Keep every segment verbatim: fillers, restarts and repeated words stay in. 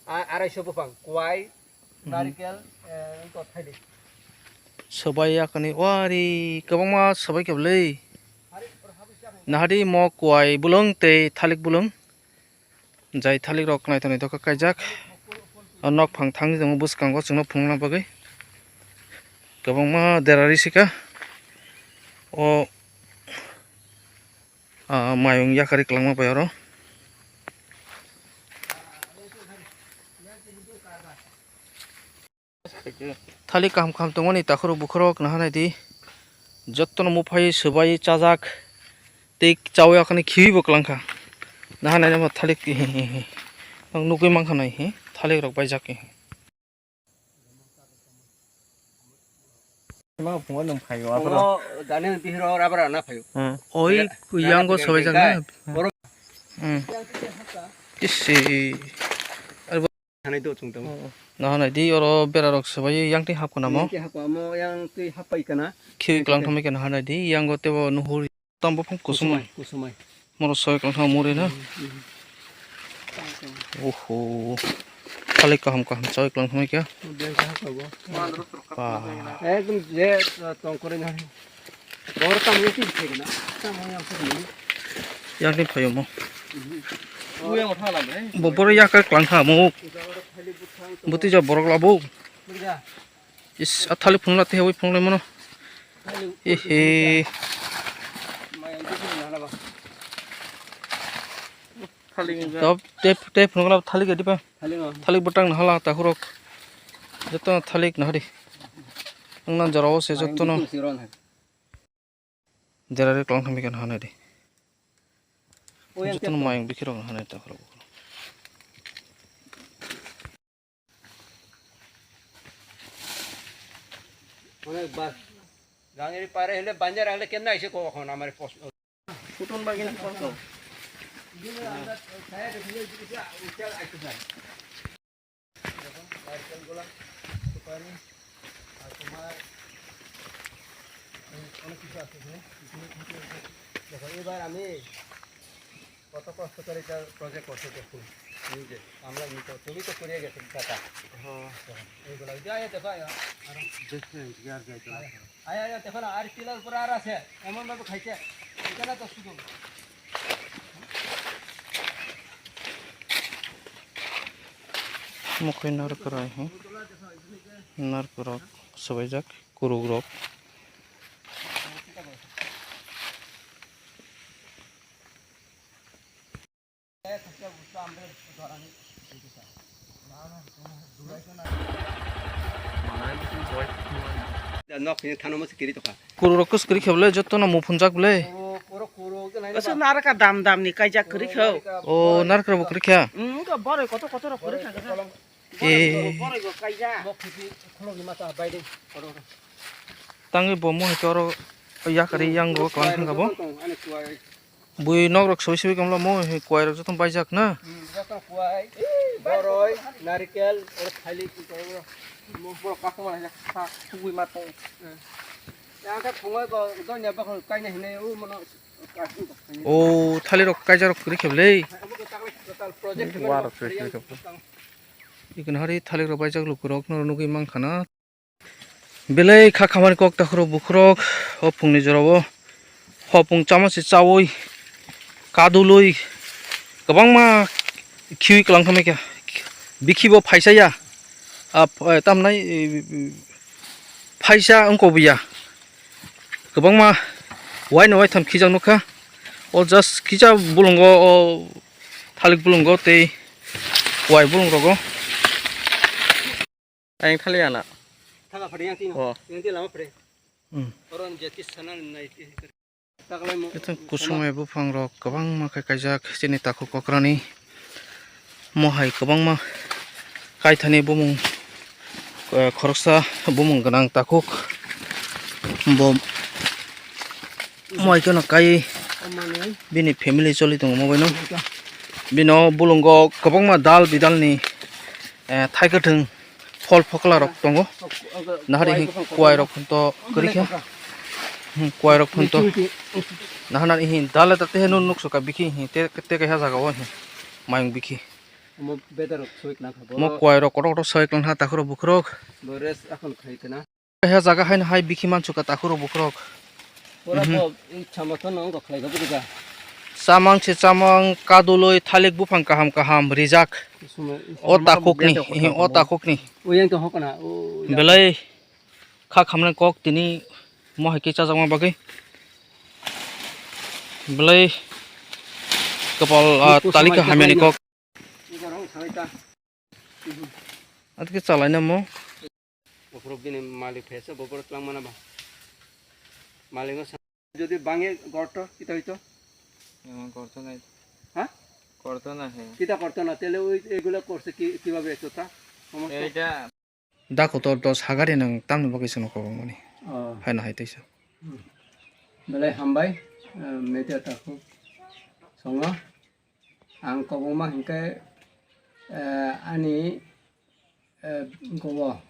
A-, arai so buphang, kuai, narikel, eh, wngkha thailik. Sobai yakani wari kwbangma sobai khe bwlwi. Nahadi mo kuai bulung tei thalik bulung. Jai thalik rok naithok naithok khe kaijak. O nok phang thangwi tongo bwskango chwngno phunukna bagwi. Kwbangma dera risi kha. O, ah, mayung yakarwi kwlangma bai oro. Thalik kaham kaham tongmani takhurok bukhurok naha naidi. Jottono muphai swbai chajak tei chawi akhani khiwi bo kwlangkha. Naha naidi thalik nukgwi mankha nai hi thalik rok baijak hi. Ma phungo nung phaio. Phungo abro. Daniel bihiro rubber ana phaio. Hmm. Oi, yango swbaijak na. Oro. Hmm. Isi. Hanai do chung tamo. Naha naidi oro bera rok swbai yang twi hap kana mo. Yang twi hap amo, yang twi hap pai kana. Khiwi kwlang thangwi kana naha naidi yango tebo nuhur. Tam buphang kusumai. Kusumai. Moro soi kwlang thang muri na. Hmm, hmm. Oho. Thalik kaham kaham soi kwlang thang kya. Bel kaham ka bo. Ba. Ekdom je tong kore na. Bor tam ni ti thek na. Tam yang thek ni. Yang ni phayo mo. Hmm. Bo boro yakar kwlang thang mo. Buti ja borok labo. Buti ja. Is, a thalik phunukla tei ui phunukla mano. Ehe. Thalik. Tab, tei, tei phunukla thalik adi pa. Thalik bwtang nahala takhurok. Joto thalik nahari. Ang nan jorao se joto no. Derari kwlang thangwi khe naha naidi. Jotono mayung bikhi rok naha naidi takhurok. Onek bar. Gangiri pare hele banjar hele kemna ise ko khon amare pos. Kuton bagina pos. Saya de hele bisa ucel aise sar. দেখুন, নারকেল গোলা, সুপারি, আর তোমার, উম, অনেক কিছু আছে এখানে। এখানে থেকে দেখো, এবার আমি কত কষ্ট করে এটা প্রজেক্ট করছি দেখুন, নিজে। আমরা নিজে, তুমি তো করিয়ে গেছো কাকা। হ্যাঁ। দেখো, এইগুলা, এই যে, এই দেখো, আরো। দেখুন, ইয়ার গায়ে তো আরো। আছে। আয়, আয়, আয়, দেখো না, আর পিলার উপরে আর আছে, এমন ভাবে খাইছে, এখানে তো শুধু। Mokoi narwk kwrai, hmm? Narwk rok swbaijak, kwrwk rok. Nok hini thano mo se kiri tokha. Kuru rok kus kiri khe bole joto no muphunjak bole. Kuru, kuru, kuru, asa naraka dam dam ni kaijak kiri khe. O naraka bo kiri khe. Hmm, to boroi kotor kotor rok kiri khe. E. Boroi bo kaijak. Nok hini khulok ni masa bai de. Tangwi bo mo hito oro yakari yang go klang thang bo. Ani kuai. Bui nok rok soi soi kamla mo he kuai rok joto baijak na. Hmm, joto kuai. Boroi, narikel, oro thailik, oro mo borok kakung mana jak, ha, tugui ma tong. Hmm. Yang ka thongoi ko, do nya bakho kaina hinai, o mono. O thali rok kaijak rok kri kheblei. Wa rok kri kheblei. Ikin hari thali rok baijak luku rok no nugui mang khana. Belai kha khamani kok takhurok bukhurok o phungni jorao hopung chamo se chaui kadului kwbangma khiui kwlang thangmai kha. Bikhibo phaisa ya, ah, ph-, eh, tamnai, eh, phaisa wngkha buya kwbangma waino waitham khijak nukha. O just kisa bulungo, o thalik bulungo tei wai bulung rogo. Ayang thali ana. Thanga phade yang tino. Oh. Yang tino lama phade. Hmm. Oro ni jati sana nai ti. Taklai mo. Ito kusumai buphang rok kwbangma khe kaijak chini takhuk kokrani. Mohai kwbangma kaithani bumung, eh, khoroksa bumung gwnang takhuk. Bo Moi kheno kai bini family choli tongo mo baino. Bino bulungo kwbangma dal bidalni, eh, thai kwthwng phol phokla rok tongo. Nahari hi kuai rok phunto kwrwi kha. Hmm, kuai rok phunto. Nahana hi dal ta te heno nukso ka bikhi hi te, te kaisa jaga o hi mayung bikhi. Omo bedar rok soi klang kha bo. Mo kwai rok kotor kotor soi klang kha takhurok bukhurok. Bo rest akhon khai kana. He jaga haino hai bikhi mansuka takhurok bukhurok. Pura Mhm. Bo ichha moto no wng kha khlai kha buduga. Chamang se chamang kaduloi thalik buphang kaham kaham rijak. Suma- O suma takhukni, bedar kotor o kotor. Takhukni. O yang to hokna, o yang. Belai kha khamnai kok tini mo hai khe chajakma bagwi. Belai kapal, ah, Ni kusa talika mai hamyani kok. Atke chalaina mo. Bokhorok bini malik phesa bokhorok twlang mana ba. Malik no sa-, jodi bange gorto, kita hoito? Emang gorto nai. Ha? Gorto na he. Kita gorto na, tele oi, egulo korse ki, kibabe eto ta? Somosto. Eita. Da kotor dos hagari nang tamni bagwi chwngno kobong mani. Oh. Haino hai teisa. Hmm. Belai hambai, eh, media takhuk songo. Ang kobongma hinkhe, eh, ani, eh, gobo,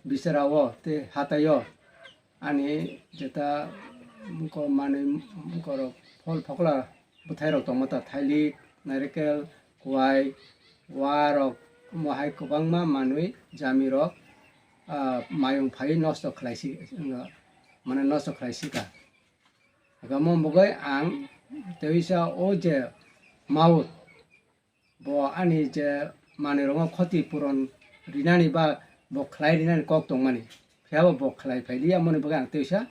bisarao tei hataio ani jeta ko manwi korok phol phokla bwthairok tongma ta thailik, nairekel, kuwai, warok, omo hai kwbangma manwi jamirok, ah, mayung phaiwi nosto khlaisi, mane nosto khlaisika. Amo bagwi ang teisa o je maut bo ani je manwirokno khoti puron rinani ba bo khlai rinani kok tongmani, phiyaba bo khlai phailiya, amoni bagwi ang teisa,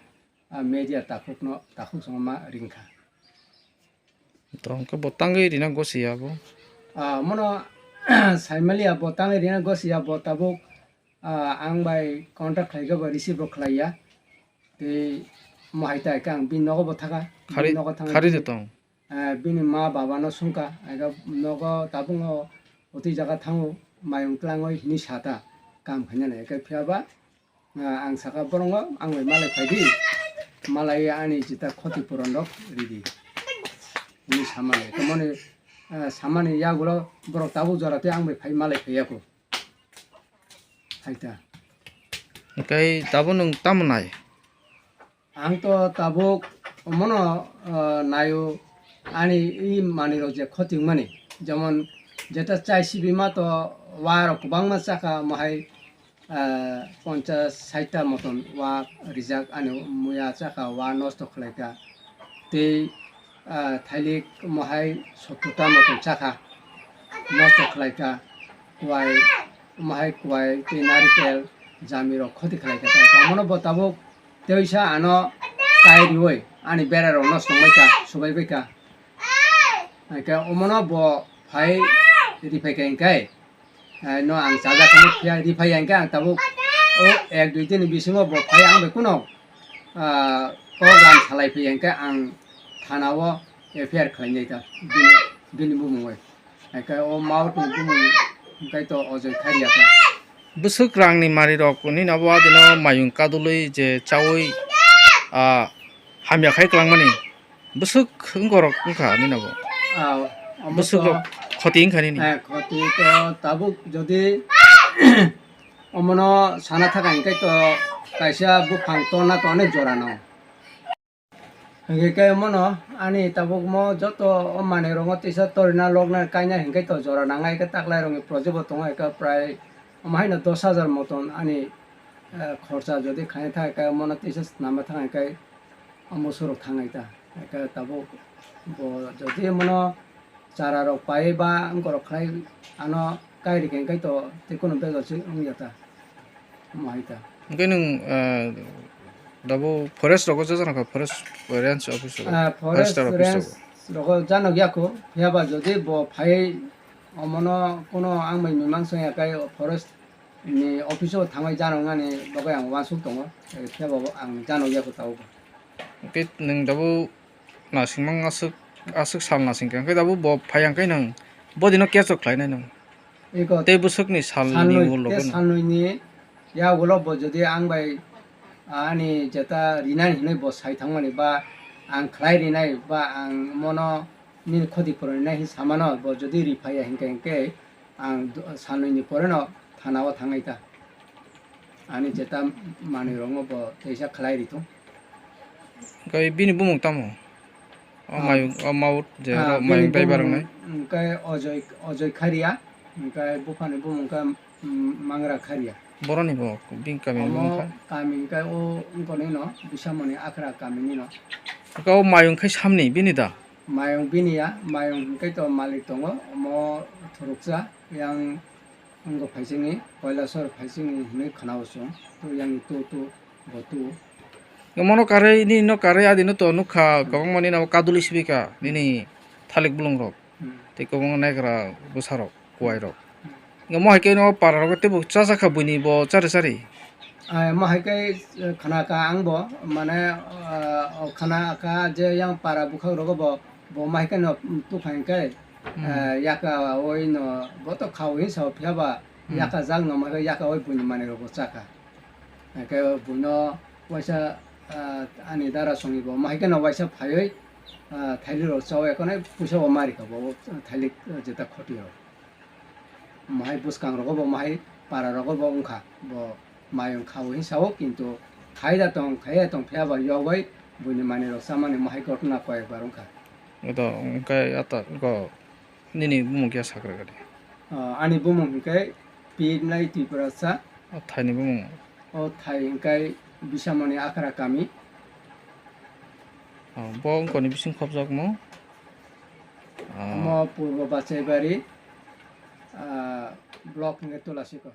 ah, media takhukno, takhuk songma ringkha. To hwnkhe bo tangwi rina gosiya bo? Ah, mono saimaliya bo tangwi rina gosiya, bo tabuk, ah, ang bai contact khlaikhe bo receive bo khlaiya. Tei mo hai ta khe ang bini nogo bo thaka, bini Khari, nogo thangwi khari bini, de tong. Eh, bini ma baba no sungkha, ega nogo tabungo otwi jaga thango, mayung twlangwi hinwi sata, kam khainani, ega phiyaba, ah, ang saka borongo, ang bai malai phaidi, malai ani jeta khoti puron rok ridi, hinwi samani, tomoni, ah, samani yagulo borok tabuk jora tei ang bai phai malai phaiyaku. Hai ta. Hwnkhe tabuk nwng tamo nai? Ang to tabuk omono, ah, naio ani i manwirok je khoti wngmani. Jemon jeta chai sibima to warok kwbangma chakha, mohai, ah, ponchas sait ta moton wa rijak ani muya chakha, wa nosto khlaikha. Tei, ah, thailik mohai sottor ta moton chakha, nosto khlaikha, kuwai, mohai kuwai tei narikel jamirok khoti khlaikha. Tei omono bo tabuk teisa ano kai riwi ani berarok nosto wngbaikha, subaibaikha. Hwnkhe omono bo phai riphaikha hwnkhe, eh, no ang chajakha phiya riphai ya hwnkhe ang tabuk o ek dui din ni bisingo bo phai ang bai kuno, ah, program salai phiya hwnkhe ang thana o F I R khlainai ta bini, bini bumung bai. Hwnkhe o maut ni bumung hwnkhe to Ojoi Kharia ta. Bwswk rang ni mari rok nini abo adino mayung kadulwi je chaui, ah, hamya khai kwlangmani. Bwswk wngorok wngkha nini abo? Ah, omo Bwswk to, rok khoti wngkha nini? Eh, khoti to tabuk jodi omono sana thaka hwnkhe to kaisa buphang torna to onek jora no. Hwnkhe khe omono ani tabuk mo joto o manwi rokno tisa torina lokna kaina hwnkhe to jora nangnai khe taklai rokni project bo tongo, hwnkhe prai omo haino dos hajar moton ani, eh, khorcha jodi khaina thang khe omono tisa swnamna thang khe omo surok thangnai ta. Hwnkhe tabuk bo jodi omono chara rok pai ba wngkorok khlai ano kai rikhe hwnkhe to tei kunu bejal se wngya ta. Omo hai ta. Hwnkhe nwng, ah, dabo forest rogo joto nokha, forest range office rogo, Ah, forest forester office range rogo. Rogo janok yako, phiya ba jodi bo phai omono kuno ang bai mimang song ya kai forest ni office o thangwi janok nani bagwi ang uansuk tongo, eh, phiya ba ang janok yako tabuk. Hwnkhe nwng dabo nasingmang aswk, aswk sal nasing kha, hwnkhe abo bo phai ya hwnkhe nwng bodino kecho khlainai nwng. Eko tei bwswkni salni salnwi, ulo tei bono. Salnwini yagulo bo jodi ang bai ani jeta rinani hinwi bo sai thangmani ba ang khlai rinai ba ang mono nini khoti phuranai hin samano bo jodi riphaiya hinkhe, hinkhe ang do-, salnwini poreno thana o thangnai ta. Ani jeta manwi rokno bo teisa khlai rithung. Hwnkhe bini bumung tamo? O Ah, mayung, o maut je ah, oro bini mayung bai bumung barang nai. Hwnkhe Ojoi, Ojoi Kharia. Hwnkhe buphani bumung khe, mm, Mangra Kharia. Boroni bo bini kami ni bumung kha? Omo kami hwnkhe o wngkoni no, Bisamoni Akhra kami ni no. Hwnkhe o mayung khe samni bini da? Mayung bini ya, mayung hwnkhe to malik tongo, omo thuruksa yang wngkha phaisingni, Kailasor phaisingni hinwi khna-o chwng, to yang tu tu, bo tu. Omono karwi, nini no karwi, adino to nukha, kwbangma nini abo kaduli sibika, nini thalik bulung rok. Hmm. Tei kwbangma naikra bwsarok, kuwairok. Hmm. Omo hai khe no pararok teibo chajakha buini bo chari chari. Ah, omo hai khe, eh, khna kha ang bo, mane, ah, o khna kha je yang para bwkhak rogo bo, bo omo hai khe no, mm, tuphang khe, hmm, eh, yaka oi no bo to khaui sao phiya ba, hmm, yaka jak no omo hai khe yaka oi buini manwi rok bo chakha. Hwnkhe buino waisa, ah, ani dara songwi bo omo hai kheno waisa phaiwi, ah, thailik rok chawi ekhonai puisa bo mari kha bo, ah, thailik, ah, jeta khoti rok. Omo hai bwskang rogo bo omo hai para rogo bo wngkha bo mayung khaui sao kintu khai da tong, khai da tong phiya ba yogwi buini manwi rok chamani omo hai gotna koyekbar wngkha. Oto hwnkhe ata go Nini bumung khe sakra gadi? Ah, ani bumung hwnkhe Pirnai Tiprasa. O thaini bumung? O thai hwnkhe Bisamoni Akhra kami. O, bo wngkoni bising khopjakmo? Ah. Omo Purbo Bachaibari, ah, block hwnkhe Tulasiko.